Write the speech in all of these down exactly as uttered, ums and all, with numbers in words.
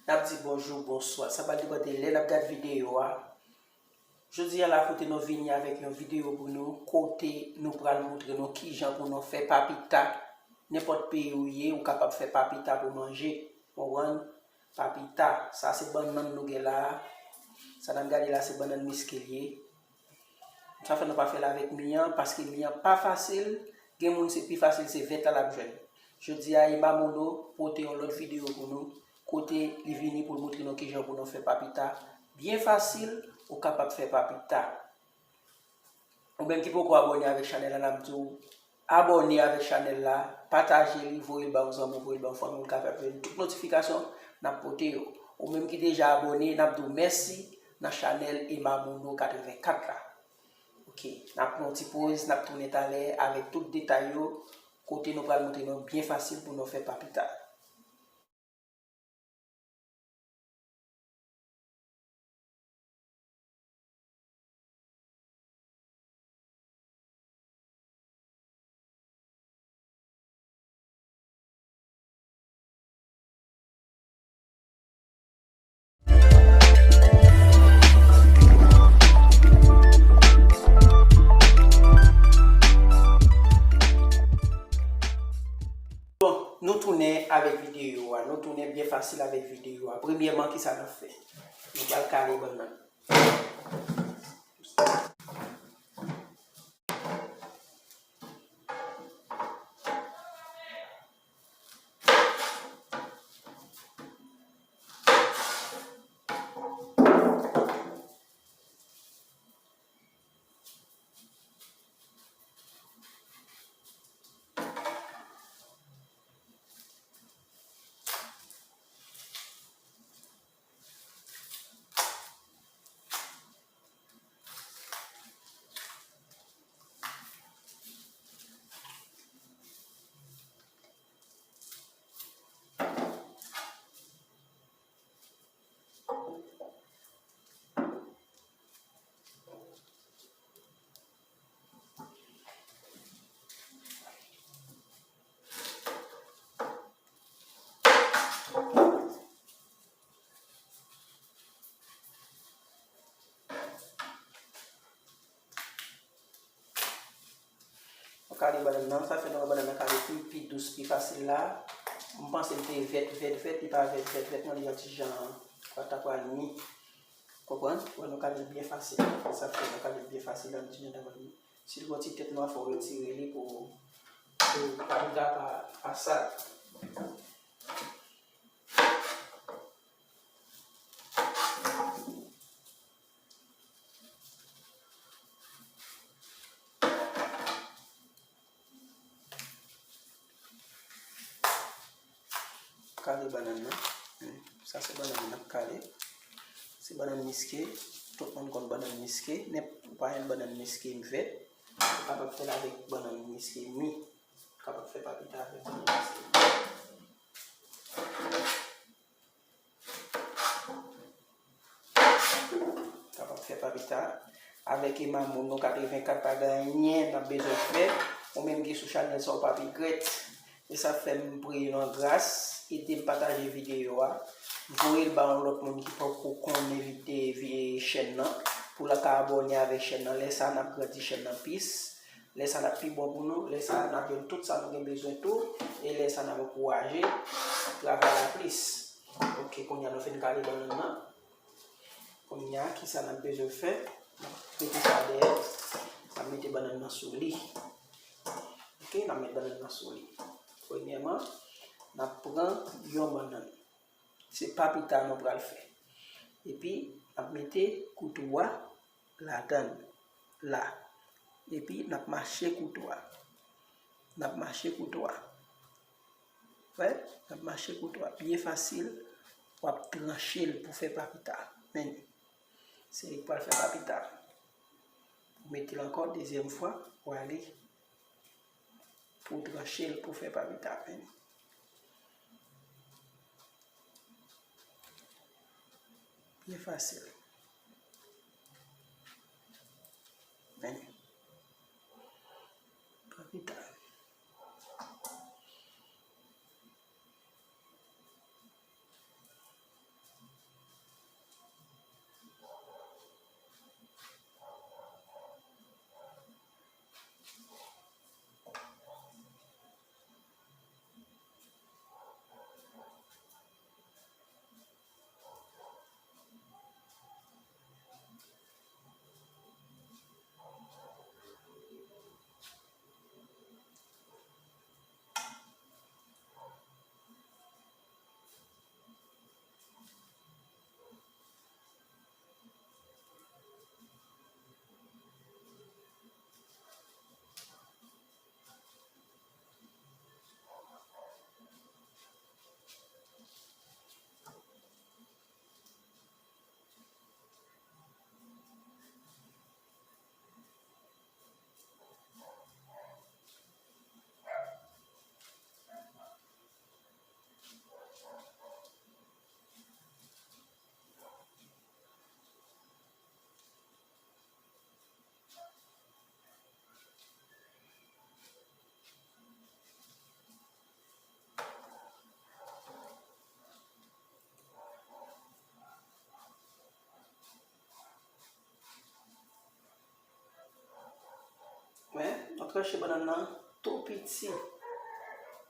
N ap di bonjou, bonswa. Sa pral depann de lè n ap gade videyo a. Jodi a la, kote nou vini avèk yon videyo pou nou, kote nou pral montre nou kijan pou nou fè papita. Nenpòt peyi ou ye, ou kapab fè papita pou manje. Konprann? Papita. Sa se bannann nou gen la a. Sa n ap gade la, se bannann miske l ye. Sa fè nou pa fè l avèk mi an, paske mi an pa fasil. Gen moun se pi fasil, se vèt la l ap jwenn. Jodi a, Emma Mono pote yon lòt videyo pou nou, kote li vini pou l montre nou kijan pou nou fè papita. Byen fasil, ou kapab fè papita. Ou menm ki poko abòne avèk chanèl la, n ap di w abòne avèk chanèl la, pataje li, voye l ba yon zanmi w, voye l ba yon fanmi w, l kapab jwenn tout notifikasyon n ap pote yo. Ou menm ki deja abòne, n ap di w mèsi nan chanèl Emma Mono katrevenkat la. Ok, n ap pran yon ti poz, n ap tounen talè avèk tout detay yo, kote nou pral montre nou byen fasil pou nou fè papita. Bon, nou tounen avèk videyo a. Nou tounen byen fasil avèk videyo a. Premyèman, kisa n ap fè? Nou pral kale bannann. Nou kale bannann nan, sa fè nou wè bannann nan kale pi, pi dous, pi fasil la. M panse l te vèt, vèt, vèt, li pa vèt, vèt, vèt, non, li yon ti jan, pa ta pral mi. Konprann? Wè, nou kale l byen fasil. Sa fè nou kale l byen fasil, la, nou ti jan ta pral mi. Si l gen yon ti tèt nwa, fò w retire li pou, pou pa rive pa, pa sal. Kale bannann nan. Sa se bannann n ap kale. Se bannann miske. Tout moun konn bannann miske. Nenpòt bannann miske m fè. Ou kapab fè l avèk bannann miske mi. Ou kapab fè papita avèk bannann miske mi. Kapab fè papita avèk Emma Mono katrevenkat, pa gen anyen n ap bezwen fè. Ou menm ki sou chanèl sa, ou p ap regrèt. E sa fè m priye nou an gras, ede m pataje videyo a. Voye l ba yon lòt moun ki poko konnen li te vye chèn nan, pou l ka abòne avèk chèn nan. Lè sa, n ap grandi chèn nan plis. Lè sa, n ap pi bon pou nou. Lè sa, n ap jwenn tout sa nou gen bezwen tou. E lè sa, n ap ankouraje travay la plis. Ok, kounye a nou fin kale bannann nan. Kounye a, kisa n ap bezwen fè? N ap mete sa dèyè. N ap mete bannann nan sou li. Ok, n ap met bannann nan sou li. Premyèman, n ap pran yon bannann. Se papita nou pral fè. Epi, n ap mete kouto a ladann la. Epi, n ap mache kouto a. N ap mache kouto a. Wè, n ap mache kouto a. Byen fasil, w ap tranche l pou fè papita. Men, se li k pral fè papita. Ou mete l ankò, dezyèm fwa, w ale pou w tranche l pou fè papita. Men, byen fasil. Men, papita. Tranche bannann nan tou piti,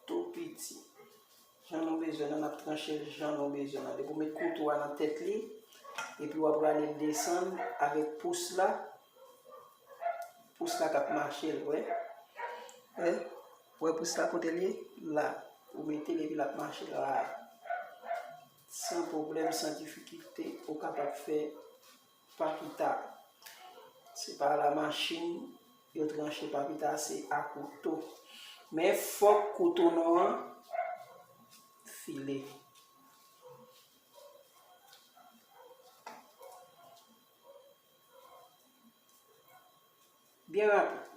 tou piti. Jan nou bezwen nan, n ap tranche l jan nou bezwen nan. Depi w met kouto a nan tèt li, epi w ap rale l desann avèk pous la, pous la k ap mache l, wè. Wè, wè pous la kote l ye? La. Ou mete l epi l ap mache la. San pwoblèm, san difikilte, ou kapab fè papita. Se pa la machin yo tranche papita, se a kouto. Men fòk kouto nou an file. Byen rapid.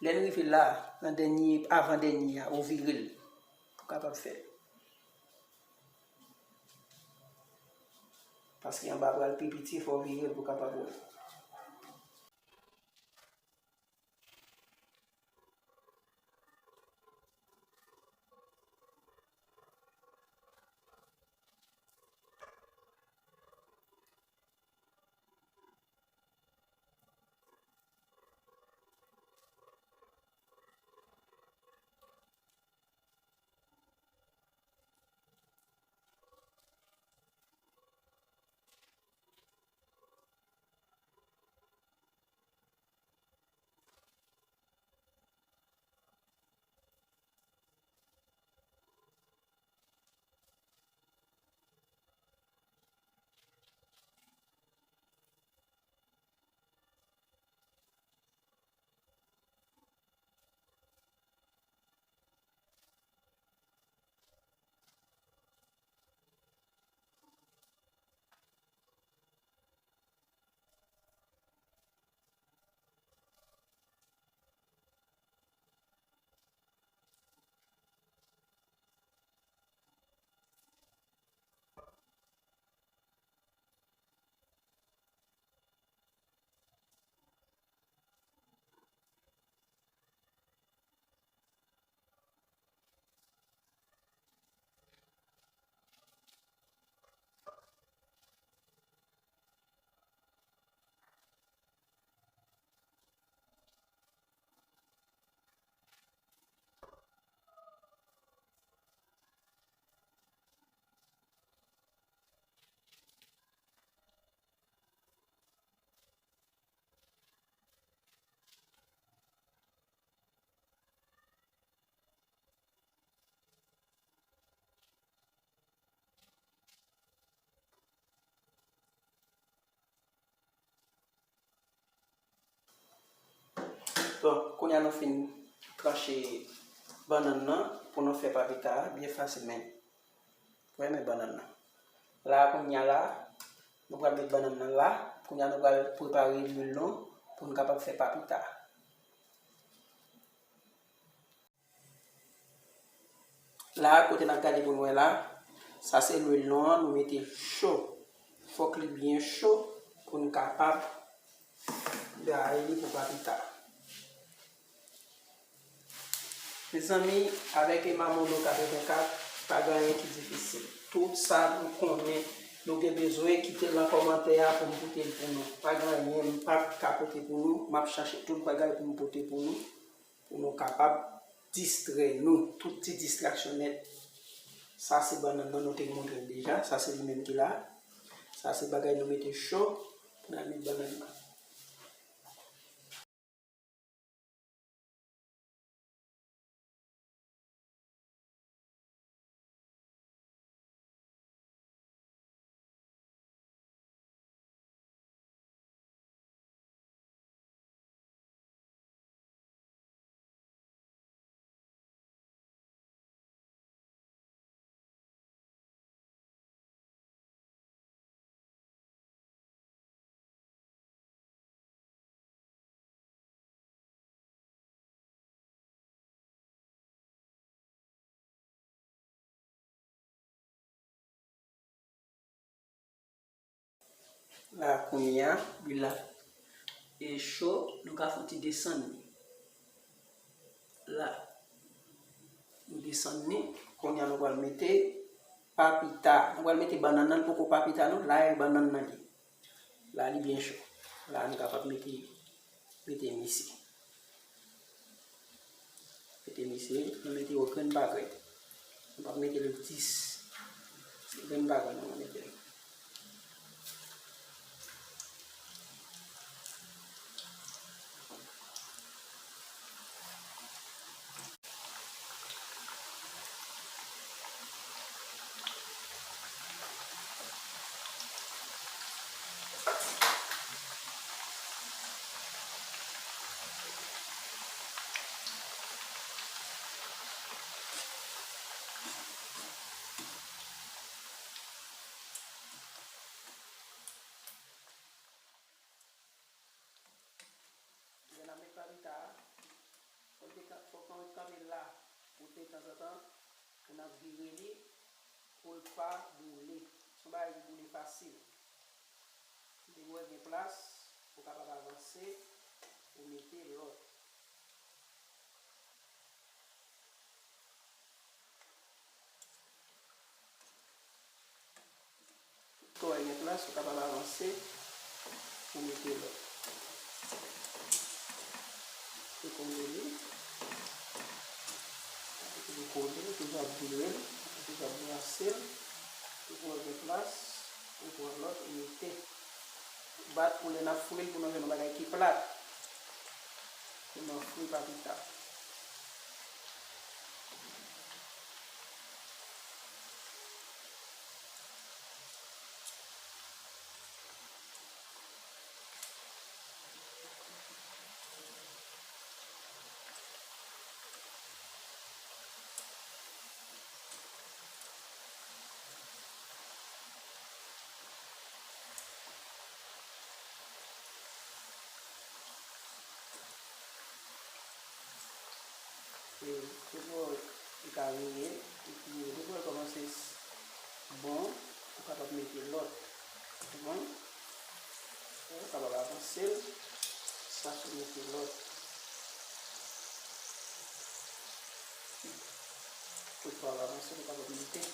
Lè n rive la, nan dènye, avan dènye a, ou vire l. Pou kapab fè l. Paske anba pral pi piti, fò w vire l pou kapab wè. Bon, kounye a nou fin tranche bannann nan pou nou fè papita a byen fasil, men. Wè, men bannann nan. La, kounye a la, nou pral met bannann nan la. Kounye a nou pral prepare lwil nou pou nou kapab fè papita. La, kote n ap gade pou n wè la, sa se lwil nou an, nou mete cho. Fòk li byen cho pou n kapab gaye li pou papita. Mezanmi, avèk Emma Mono katrevenkat, pa gen anyen ki difisil. Tout sa nou konnen, nou gen bezwen, kite l nan kòmantè a pou m pote l pou nou. Pa gen anyen m p ap ka pote pou nou, m ap chache tout bagay pou m pote pou nou, pou nou kapab distrè nou, tout ti distraksyon nèt. Sa se bannann nan nou te montre l deja, sa se li menm ki la. Sa se bagay nou mete cho pou n al met bannann nan. La, kounye a, lwil la e cho, nou ka fè yon ti desann li. La. Nou desann li. Kounye a nou pral mete papita. Nou pral mete bannann nan, li poko papita non, la e bannann nan ye. La li byen cho. La nou kapab mete, mete misye. Mete misye, nou mete yo grenn pa grenn. Nou p ap mete l dis. Se grenn pa grenn nou mete l. Lè n ap met papita a, fò l te ka, fò l kanpe la pou tanzantan, pou n ap vire li, pou l pa boule. Se yon bagay ki boule fasil. Si w wè gen plas, ou kapab avanse, ou mete lòt. Tou a gen plas, ou kapab avanse pou mete lòt. Ou konde li. Epi li kole, ou toujou ap vire l, ou toujou ap brase l. Ou pran gen plas, ou pran lòt, ou mete. Bat pou lè n ap fri l, pou nou jwenn yon bagay ki plat. Pou nou fri papita. E, tout bò li ka vire, epi tout bò li kòmanse bon, ou kapab mete lòt. Ou konprann? Ou kapab avanse l, sa sou mete lòt. Tout bò w avanse l, ou kapab mete.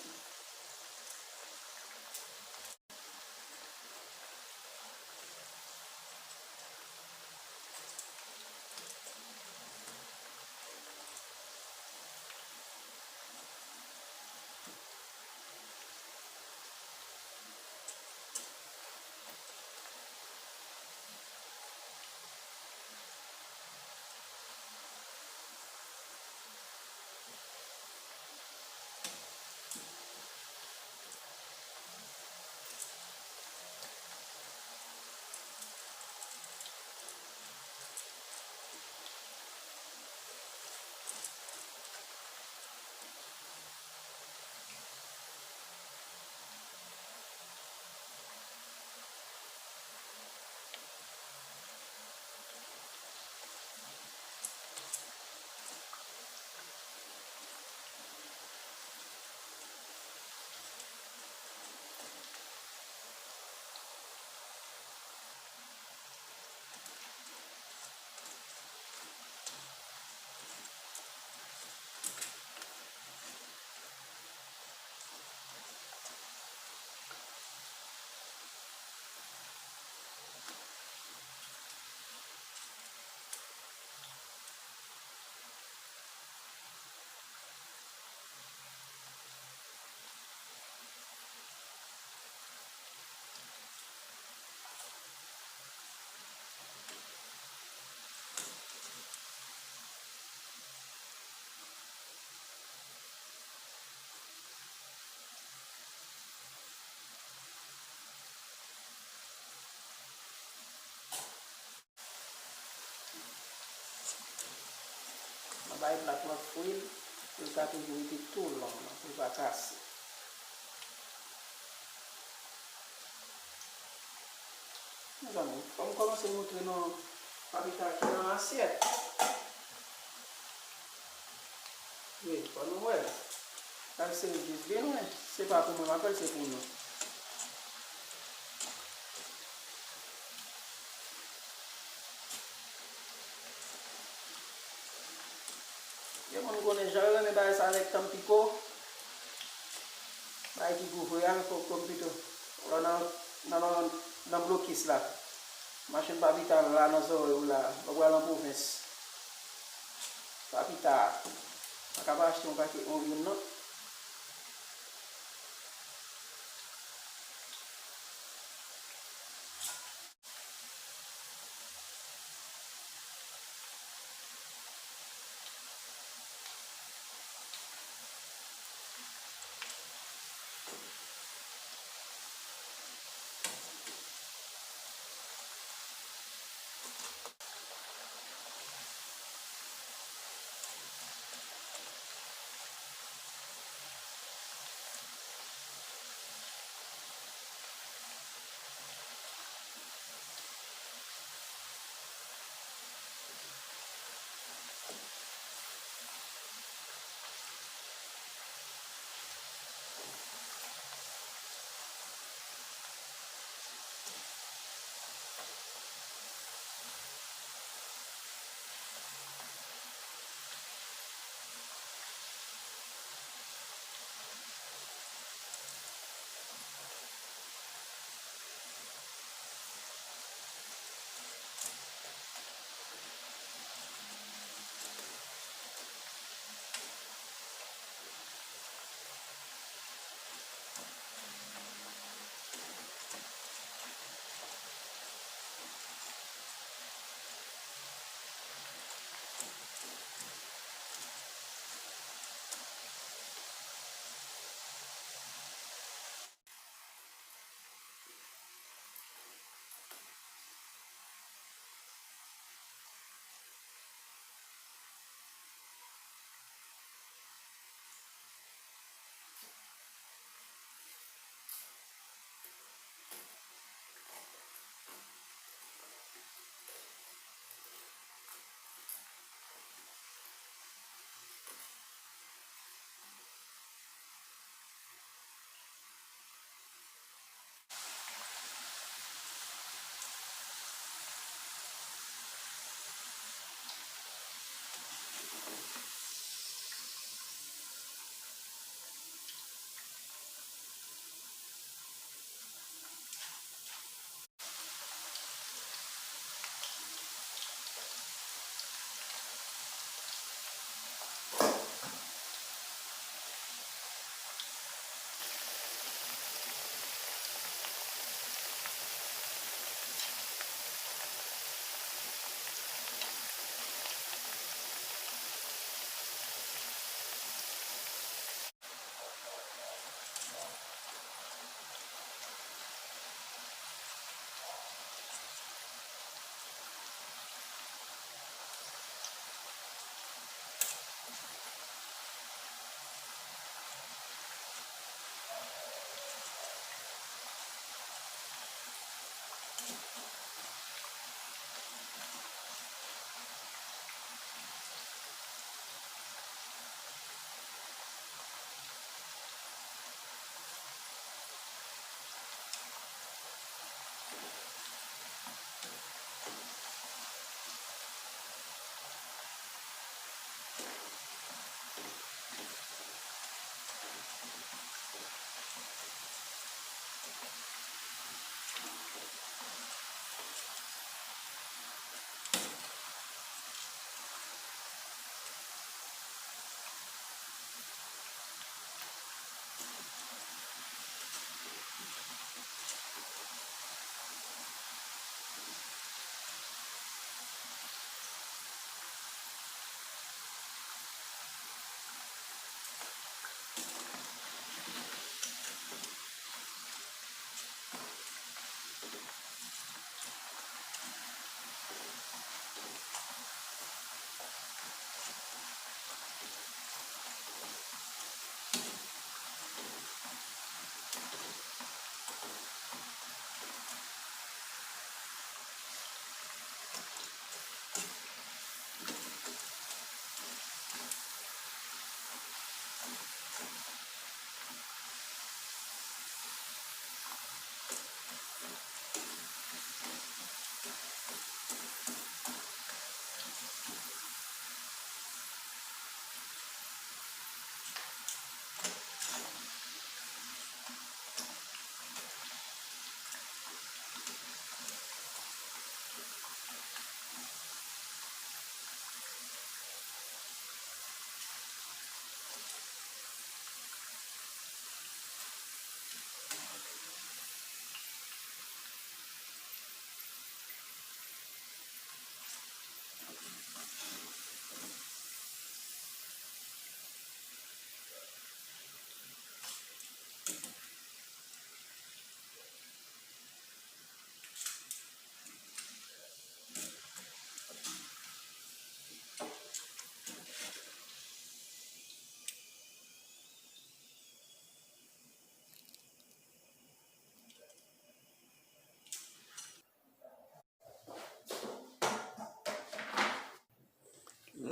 Mwen bay plat mwen fri l, pou l ka toujou rete tou long nan, pou l pa kase. Mezanmi, fò m kòmanse montre nou papita ki nan asyèt. Wi, fò nou wè l. L al sere jis byen lwen. Se pa pou mwen m ap fè l, se pou nou. Gen moun Ou konnen jan yo renmen bagay sa nèg Tampico. Bagay ki gou vre a, kokoton pito. Alò nan, nan, nan, nan blokis la. Machin pa pita la nan zòrèy ou la. Ou pral nan pwovens. Pa pita. Pa ka pa achte yon pakèt yon youn non.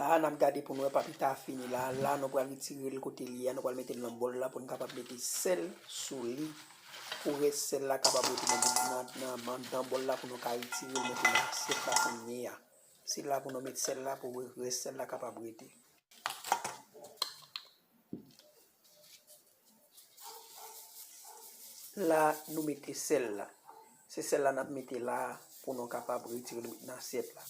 La, n ap gade pou n wè papita a fini la. La, nou pral retire l kote l ye a. Nou pral mete l nan bòl la pou n kapab mete sèl sou li. Pou rès sèl la kapab rete nan, nan, nan, anndan bòl la pou nou ka retire l mete nan asyèt la kounye a. Se la pou nou met sèl la pou rès sèl la kapab rete. La, nou mete sèl la. Se sèl la n ap mete la pou nou kapab retire l met nan asyèt la.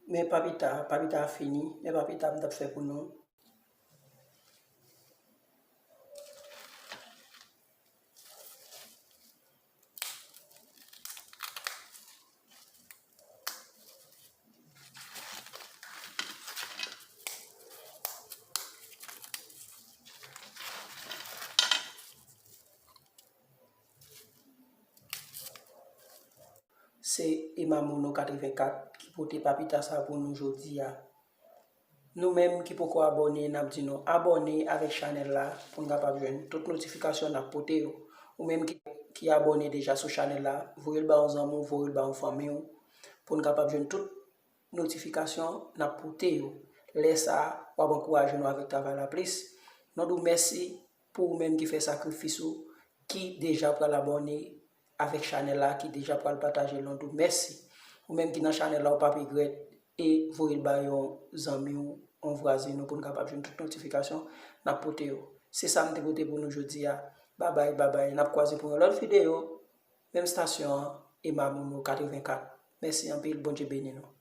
Men papita, papita a fini. Men papita m t ap fè pou nou. Se Emma Mono katrevenkat ki pote papita sa pou nou jodi a. Nou menm ki poko abòne, n ap di nou abòne avèk chanèl la pou n kapab jwenn tout notifikasyon n ap pote yo. Ou menm ki, ki abòne deja sou chanèl la, voye l ba yon zanmi w, voye l ba yon fanmi w, pou n kapab jwenn tout notifikasyon n ap pote yo. Lè sa a, w ap ankouraje nou avèk travay la plis. Nou di w mèsi pou ou menm ki fè sakrifis ou, ki deja pral abòne avèk chanèl la, ki deja pral pataje l, nou di w mèsi. Ou menm ki nan chanèl la, ou p ap regrèt e voye l ba yon zanmi w, yon vwazen ou pou n kapab jwenn tout notifikasyon n ap pote yo. Se sa m te pote pou nou jodi a. Babay, babay. N ap kwaze pou yon lòt videyo. Menm estasyon an, Emma Mono katrevenkat. Mèsi anpil, Bondye beni nou.